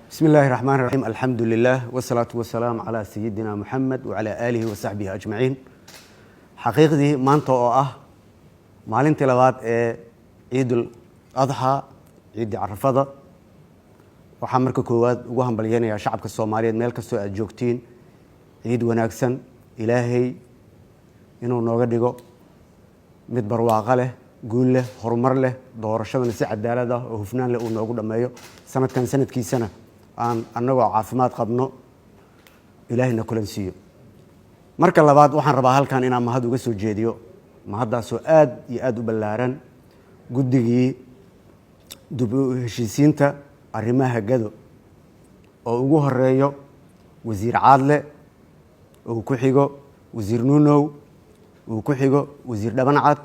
Bismi illaahi raxmaan raxiim. Alxamdu lilah wasalaatu wasalaamu calaa sayidina Muxamed wacalaa aalihi wa saxbihi ajmaciin. Xaqiiqdii, maanta oo ah maalintii labaad ee Ciidul Adxaa, ciiddii Carafada, waxaa marka koowaad ugu hambalyeynayaa shacabka Soomaaliyeed meel kastoo aad joogtiin ciid wanaagsan. Ilaahay inuu nooga dhigo mid barwaaqo leh, guul leh, horumar leh, doorashadana si cadaalad ah oo hufnaan leh uu noogu dhammeeyo. Sanadkan sanadkiisana aan annagoo caafimaad qabno Ilaahayna kulan siiyo. Marka labaad, waxaan rabaa halkan inaan mahad uga soo jeediyo, mahaddaasoo aad iyo aada u ballaaran, guddigii dib u heshiisiinta arrimaha Gado oo ugu horeeyo Wasiir Caadle, uu ku xigo Wasiir Nuunow, uu ku xigo Wasiir Dhabancad,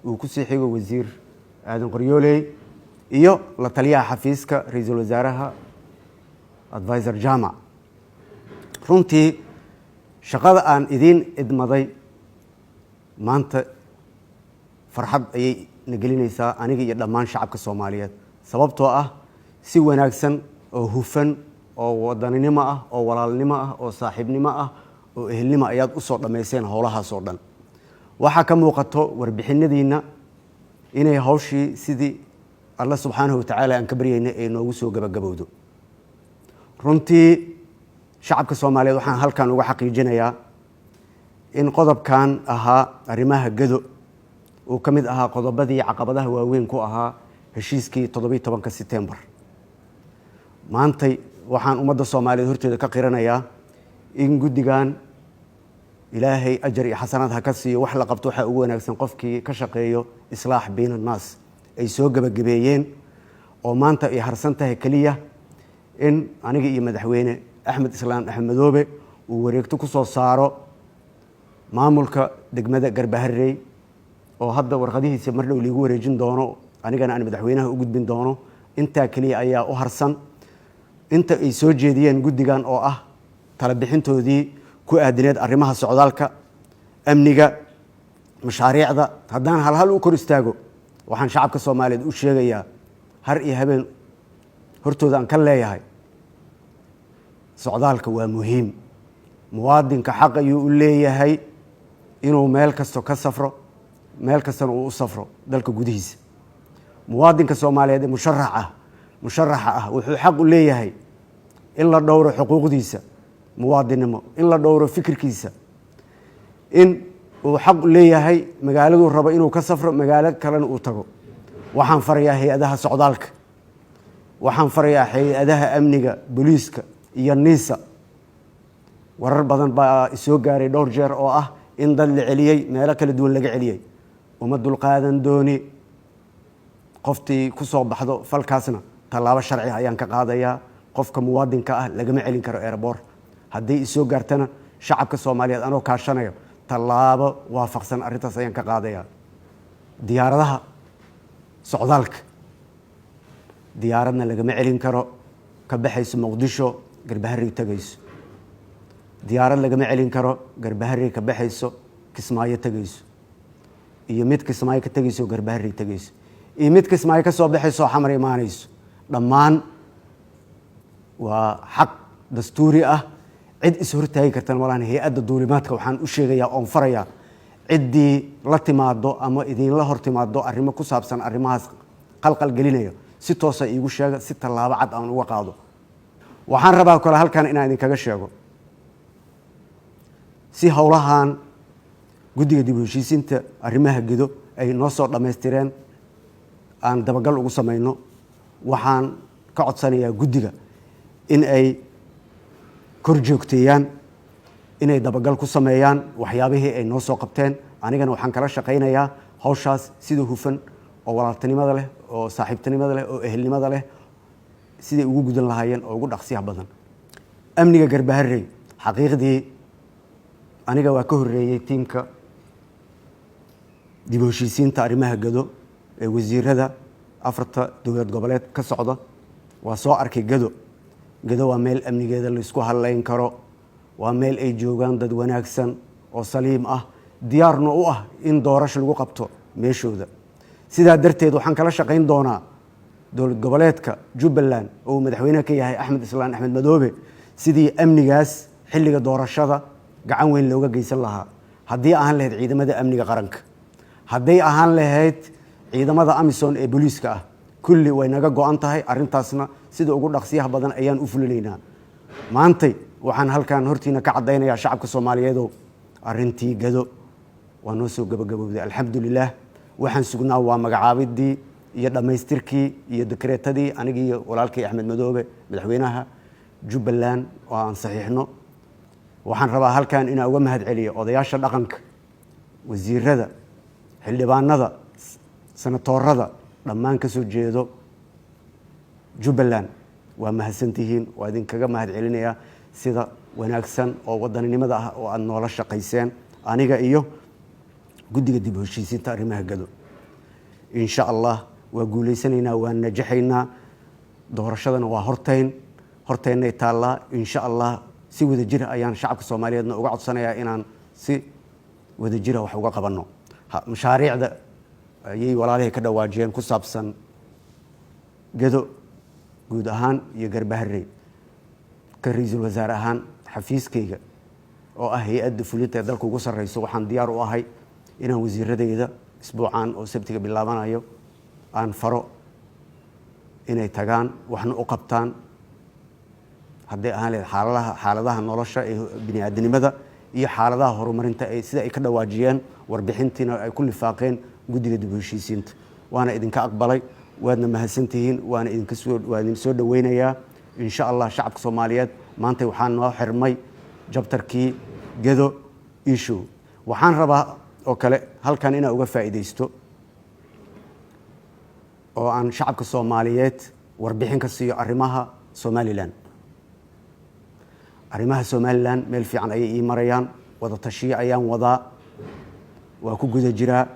uu kusii xigo Wasiir Aadan Qoryooley iyo la taliyaha xafiiska ra-iisul wasaaraha, Advisor Jamac. Runtii, shaqada aan idiin idmaday maanta farxad ayay na gelinaysaa aniga iyo dhammaan shacabka Soomaaliyeed, sababtoo ah si wanaagsan oo hufan oo wadaninimo ah oo walaalnimo ah oo saaxiibnimo ah oo ehelnimo ayaad usoo dhammayseen howlahaas oo dhan. Waxaa ka muuqato warbixinadiinna inay hawshii sidii Alla subxaanahu watacaala aan ka baryaynay ay noogu soo gabagabowdo. Runtii, shacabka Soomaaliyeed waxaan halkan uga xaqiijinayaa in qodobkan ahaa arrimaha Gado uu ka mid ahaa qodobadii caqabadaha waaweyn ku ahaa heshiiskii 17-ka Setembar. Maantay waxaan ummadda Soomaaliyeed horteeda ka qiranayaa in guddigan, Ilaahay ajar iyo xasanaad ha ka siiyo, wax la qabto waxaa ugu wanaagsan qofkii ka shaqeeyo islaax bayna annaas, ay soo gebagabeeyeen oo maanta ay harsan tahay keliya in aniga iyo Madaxweyne Axmed Islaam Axmed Madoobe uu wareegto ku soo saaro maamulka degmada Garbaharey, oo hadda warqadihiisa mar dhow liigu wareejin doono, anigana aan madaxweynaha u gudbin doono. Intaa keliya ayaa u harsan inta ay soo jeediyeen guddigan oo ah talabixintoodii ku aadineed arrimaha socdaalka, amniga, mashaariicda. Haddaan halhal u kor istaago, waxaan shacabka Soomaaliyeed u sheegayaa, har iyo habeen hortooda aan ka leeyahay, socdaalka waa muhiim. Muwaadinka xaq ayuu u leeyahay inuu meel kasto ka safro, meel kastana uu u safro dalka gudihiisa. Muwaadinka Soomaaliyeed ee musharax ah, musharaxa ah, wuxuu xaq u leeyahay in la dhowro xuquuqdiisa muwaadinnimo, in la dhowro fikirkiisa, in uu xaq u leeyahay magaaladuu rabo inuu ka safro, magaalo kalena uu tago. Waxaan farayaa hay-adaha socdaalka, waxaan farayaa hay-adaha amniga, booliiska iyo NISA. Warar badan baa isoo gaaray dhowr jeer oo ah in dad la celiyey, meelo kala duwan laga celiyey. Uma dulqaadan dooni. Qoftii ku soo baxdo falkaasna tallaabo sharci ayaan ka qaadayaa. Qofka muwaadinka ah lagama celin karo airport. Hadday isoo gaartana, shacabka Soomaaliyeed anoo kaashanayo, tallaabo waafaqsan arrintaas ayaan ka qaadayaa. Diyaaradaha socdaalka, diyaaradna lagama celin karo ka baxayso Muqdisho Garbaharey tegayso. Diyaarad lagama celin karo Garbaharey ka baxayso Kismaayo tegayso, iyo mid Kismaayo ka tegayso Garbaharey tegayso, iyo mid Kismaayo ka soo baxayso oo Xamar imaanayso. Dhammaan waa xaq dastuuri ah, cid is hortaagi kartana malaan. Hay-adda duulimaadka waxaan u sheegayaa oon farayaa, ciddii la timaado ama idinla hor timaado arrimo ku saabsan arrimahaas qalqal gelinayo, si toosa iigu sheega si tallaabo cad aan uga qaado. Waxaan rabaa kale halkan inaan idinkaga sheego, si howlahan guddiga dib u heshiisiinta arrimaha Gedo ay noo soo dhammaystireen aan dabagal ugu samayno, waxaan ka codsanayaa guddiga in ay kor joogteeyaan, inay dabagal ku sameeyaan waxyaabihii ay noo soo qabteen. Anigana waxaan kala shaqaynayaa hawshaas sida hufan oo walaaltinimada leh oo saaxiibtinimada leh oo ehelnimada leh siday ugu gudan lahaayeen oo ugu dhaqsiyaha badan. Amniga Garbaharey, xaqiiqdii aniga waa ka horreeyey tiimka dib u heshiisiinta arrimaha Gado ee wasiirada afarta dowlad goboleed ka socda. Waa soo arkay Gado. Gado waa meel amnigeeda laysku hadlayn karo, waa meel ay joogaan dad wanaagsan oo saliim ah, diyaarna u ah in doorasho lagu qabto meeshooda. Sidaa darteed waxaan kala shaqayn doonaa Dowlad goboleedka Jubbaland oo uu madaxweyne ka yahay Axmed Islaan Axmed Madoobe, sidii amnigaas xilliga doorashada gacan weyn looga geysan lahaa, haddii ahaan lahayd ciidamada amniga qaranka, hadday ahaan lahayd ciidamada AMISOM ee booliiska ah, kulli way naga go-an tahay. Arrintaasna sida ugu dhaqsiyaha badan ayaan u fulinaynaa. Maantay waxaan halkan hortiina ka caddaynayaa, shacabka Soomaaliyeedow, arrintii Gado waa noo soo gabagabowday, alxamdulilah. Waxaan sugnaa waa magacaabidii iyo dhammaystirkii iyo dekreetadii anigii iyo walaalkii Axmed Madoobe, madaxweynaha Jubbaland, oo aan saxiixno. Waxaan rabaa halkan inaan uga mahad celiyo odayaasha dhaqanka, wasiirada, xildhibaanada, senatoorada, dhammaan ka soo jeedo Jubbaland. Waa mahadsantihiin, waa idinkaga mahad celinayaa sida wanaagsan oo wadaninimada ah oo aada noola shaqayseen, aniga iyo guddiga dib u heshiisiinta arrimaha Gado. Insha Allah waa guulaysanaynaa, waa najaxaynaa. Doorashadana waa hortayn, horteennay taallaa, insha Allah. Si wada jira ayaan shacabka Soomaaliyeedna uga codsanayaa inaan si wada jira wax uga qabanno mashaariicda ayay walaalihii ka dhawaajiyeen ku saabsan Gedo guud ahaan iyo Garbaharey. Ka ra-iisul wasaare ahaan, xafiiskayga oo ah hay-adda fulinta ee dalka ugu sarreyso, waxaan diyaar u ahay inaan wasiiradayda isbuucan oo Sabtiga bilaabanayo aan faro inay tagaan, waxna u qabtaan, hadday ahaan lahayd xaaladaha nolosha ee bini aadamnimada iyo xaaladaha horumarinta ay sida ay ka dhawaajiyeen, warbixintiina ay ku lifaaqeen guddiga dib u heshiisiinta. Waana idinka aqbalay, waadna mahadsantihiin, waana idinka soo waa idin soo dhoweynayaa, insha Allah. Shacabka Soomaaliyeed, maanta waxaa noo xirmay chapterkii Gedo issue. Waxaan rabaa oo kale halkan inaan uga faa'iidaysto oo aan shacabka Soomaaliyeed warbixin ka siiyo arrimaha Somaliland. Arrimaha Somaliland meel fiican ayay ii marayaan. Wada tashiyo ayaan wadaa, waa ku guda jiraa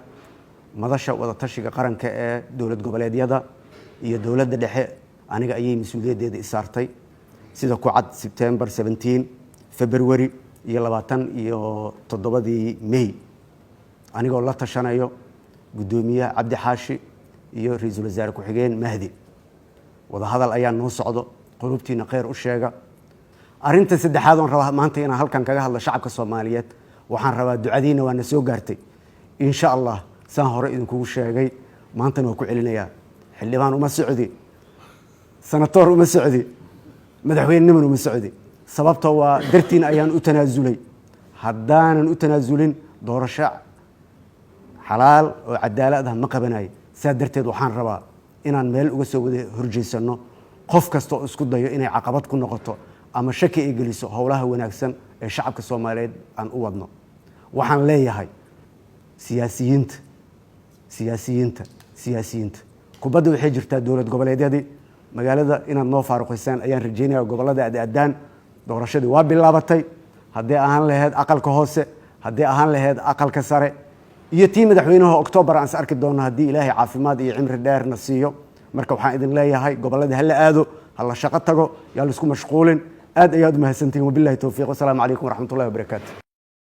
madasha wadatashiga qaranka ee dowlad goboleedyada iyo dowladda dhexe. Aniga ayay mas-uuliyaddeeda isaartay, sida ku cad September 17, February iyo 27-dii May, anigoo la tashanayo guddoomiyaha Cabdi Xaashi iyo ra-iisul wasaare ku-xigeen Mahdi. Wadahadal ayaa noo socdo. Qulubtiina kheyr u sheega. Arrinta saddexaad oon rabaa maanta inaan halkan kaga hadlo shacabka Soomaaliyeed, waxaan rabaa ducadiina waa na soo gaartay, insha Allah. Saan hore idinkugu sheegay, maantana waa ku celinayaa: xildhibaan uma socdi, senatoor uma socdi, madaxweyneniman uma socdi. Sababtoo waa dartiin ayaan u tanaasulay. Haddaanan u tanaasulin, doorasho xalaal oo cadaalad ah ma qabanayo. Saa darteed waxaan rabaa inaan meel uga soo wada horjeysano qof kasta oo isku dayo inay caqabad ku noqoto ama shaki ay geliso howlaha wanaagsan ee shacabka Soomaaliyeed aan u wadno. Waxaan leeyahay siyaasiyiinta, siyaasiyiinta, siyaasiyiinta, kubadda waxay jirtaa dowlad goboleedyadii. Magaalada inaad noo faaruqaysaan ayaan rajeynaya, gobollada aad aadaan. Doorashadii waa bilaabatay, hadday ahaan lahayd aqalka hoose, hadday ahaan lahayd aqalka sare iyo tii madaxweynaha Octoobar aan is arki doono, haddii Ilaahay caafimaad iyo cimri dheerna siiyo. Marka waxaan idin leeyahay, gobolladii hala aado, ha la shaqo tago, yaa laisku mashquulin. Aad ayaad u mahadsantihin. Wabillahi towfiiq, wasalaamu calaykum waraxmat ullahi wabarakaatu.